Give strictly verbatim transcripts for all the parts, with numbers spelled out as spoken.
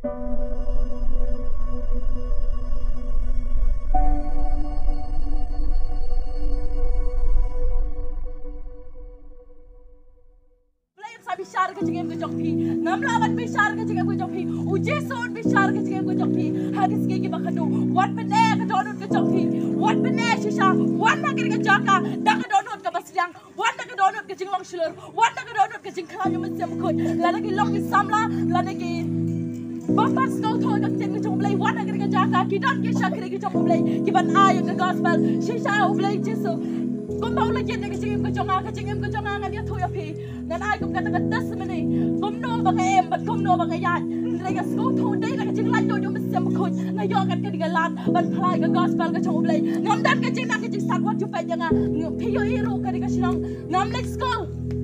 Blei sa bishar ka jingim ka jong phi. Ngam lah ban bishar ka jingim ka jong phi. U Jisu un bishar ka jingim ka jong phi. Ha ki sngi kiba khadduh. Wat pyneh ka dohnud ka jong phi. Wat pyneh shisha. Wat na ka jaka da ka dohnud kaba sliang. Wat na ka dohnud ka jinglong shlur. Wat na ka dohnud ka jingkhlaiñ u Mynsiem Bakhuid. Lada ki long ki samla, lada ki bym pat sngewthuh ka ktien ka jong U Blei, wat na ka jaka ki don ki shakri ki jong U Blei kiban ai ka gospel. Shisha U Blei Jisu. Kumba u la jied ïa ka jingim ka jong nga, ka jingim ka jong nga ngan ïathuh ïa phi. Ngan ai kum kata ka testimony. Kumno ba nga im bad kumno ba nga ïaid. Hynrei nga sngewthuh dei na ka jinglaitluid u Mynsiem Bakhuid nga ïoh kat kane ka lad ban phla ïa ka gospel ka jong U Blei. Ngam don ka jingdang ka jingsat wat ju peit ïa nga. Phi ïohi ruh kane ka shnong. Ngam leit skul.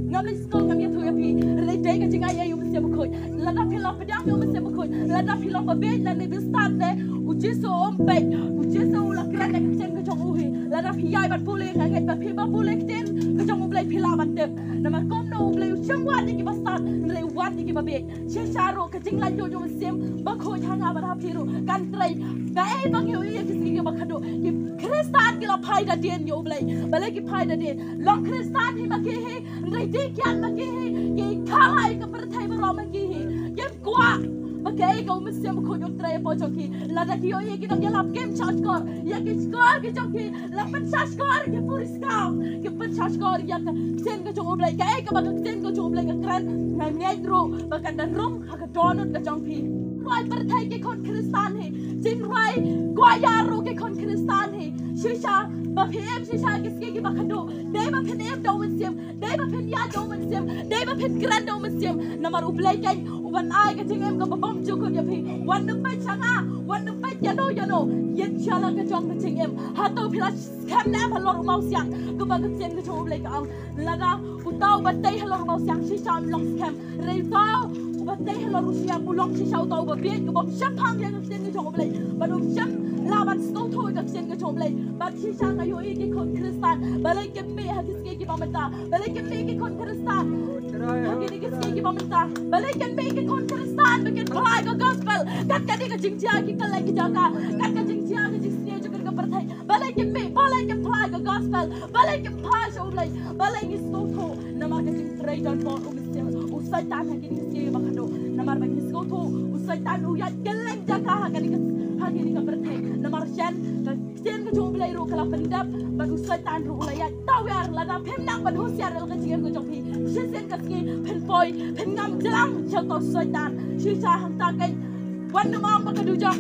Ngam leit skul, ngam ïathuh ïa phi. Hynrei dei ka jingaiei u Mynsiem Bakhuid. Lada phi la pdiang ïa u Mynsiem Bakhuid, lada phi long ba bieit lane ba stad ne, u Jisu um peit. U Jisu u la kren ïa ka ktien ka jong u hi. Lada phi ïai ban pule, nga ngeit ba phi ba pule ktien ka jong U Blei phi lah ban tip. Namar kumno U Blei u shem wad ïa kiba stad, hynrei wad ïa kiba bieit. Shisha ruh ka jinglaitluid u Mynsiem Bakhuid ha nga bad ha phi ruh kan trei. Kaei ba ngi ïohi ïa ki sngi kiba khadduh, ki Khristan ki la phai da dien ïa U Blei. Balei ki phai da dien? Long Khristan hi ma ki hi, hynrei dei kiad ma ki hi, ki kha ïa ka pyrthei baroh ma ki hi. Kim kwah ba kaei ka u Mynsiem Bakhuid un trei hapoh jong ki. Lada ki ïohi ki nongïalap kim shahshkor ïa ki shkor ki jong ki, la pynshahshkor ïa ki puriskam, ki pynshahshkor ïa ka ktien ka jong U Blei. Kaei kaba ka ktien ka jong U Blei ka kren, nga ngeit ruh ba kan da rung ha ka dohnud ka jong phi. Jingrwai pyrthei ki khun Khristan hi. Jingrwai kwaya ruh ki khun Khristan hi. Shisha ba phi im shisha ki sngi kiba khadduh. Dei ba phin im da u Mynsiem. Dei ba phin ïaid da u Mynsiem. Dei ba phin kren da u Mynsiem. Namar U Blei kan u ban ai ka jingim kaba bym jukut ïa phi. Wat nym peit sha nga. Wat nym peit ïano ïano. Ïeit sha la ka jong ka jingim. Hato phi la skhem ne em halor u mawsiang? Kaba ka ktien ka jong U Blei ka ong. Lada uta uba tei halor u mawsiang shisha um long skhem. Hynrei uta uba tei halor u siang u long shisha uta uba bieit, uba um shemphang ïa ka ktien ka jong U Blei. Bad um shem lah ban sngewthuh ïa ka ktien ka jong U Blei. Bad shisha nga ïohi ki khun Khristan. Balei kim mih ha ki sngi kiba mynta? Balei kim mih ki khun Khristan ha kine ki sngi kiba mynta? Balei kim mih ki khun Khristan ba kin phla ïa ka gospel? Kat kane ka jingjia ki kylleng ki jaka, kat ka jingjia ka jingsniew jong ka pyrthei. Balei kim mih, balei kim phla ïa ka gospel, balei kim phla sha U Blei, balei ngi sngewthuh? Namar ka jingtrei don bor u Mynsiem, u Soitan ha kine ki sngi ba khadduh. Namar ba ngi sngewthuh u Soitan u ïaid kylleng jaka ha kane ka, ha kane ka pyrthei. Namar shen ka ktien ka jong U Blei ruh ka la pyndep bad u Soitan ruh u la ïaid tawiar. Lada phim nang ban husiar ïa ka jingim ka jong phi, shisien ka sngi phin poi, phin ngam jlang sha uta u Soitan. Shisha hangta kein Wat nym ong ba ka dujok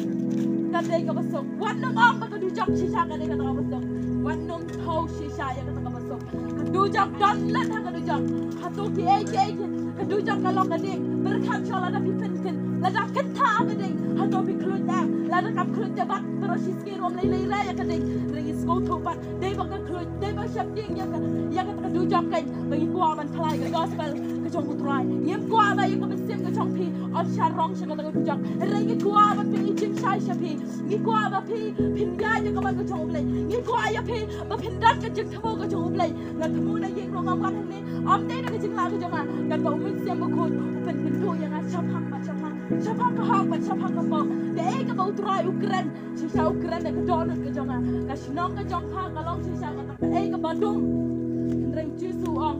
ka dei kaba suk. Wat nym ong ba ka dujok shisha ka dei kata kaba suk. Wat nym thaw shisha ïa kata kaba suk. Ka dujok don lad ha ka dujok. Hato kiei kiei ki, ka dujok ka long ka ding. Pyrkhat shuwa lada phi pynkyndit, lada kyntha ka ding. Hato phi khluit em? Lada kam khluit te bad baroh shi sngi ruh ym lei lei re ïa ka ding. Hynrei ngi sngewthuh pat dei ba ka khluit, dei ba sheptieng ïa ka, ïa kata ka dujok kein ba ngi kwah ban phla ïa ka gospel ka jong U Trai. Ngim kwah ba ïa ka mynsiem ka jong phi un shah rong sha kata ka dujok. Hynrei ngi kwah ba phi i jingshai sha phi. Ngi kwah ba phi phin ïaid ïa ka mon ka jong U Blei. Ngi kwah ïa phi ba phin don ka jingthmu ka jong U Blei. Nga thmu na ïing ruh ngam wan hangne. Ym dei na ka jinglah ka jong nga, katba U Mynsiem Bakhuid u pynkynduh ïa nga shaphang bad shaphang, shaphang ka hok bad shaphang ka pop. Kaei kaba U Trai u kren, shisha u kren da ka dohnud ka jong nga. Ka shnong ka jong pha ka long shisha kata kaei kaba dum. Hynrei U Jisu u ong,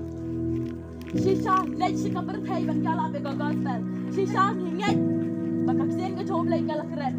shisha leit sha ka pyrthei ban ïalap ïa ka gospel. Shisha ngi ngeit ba ka ktien ka jong U Blei ka la kren.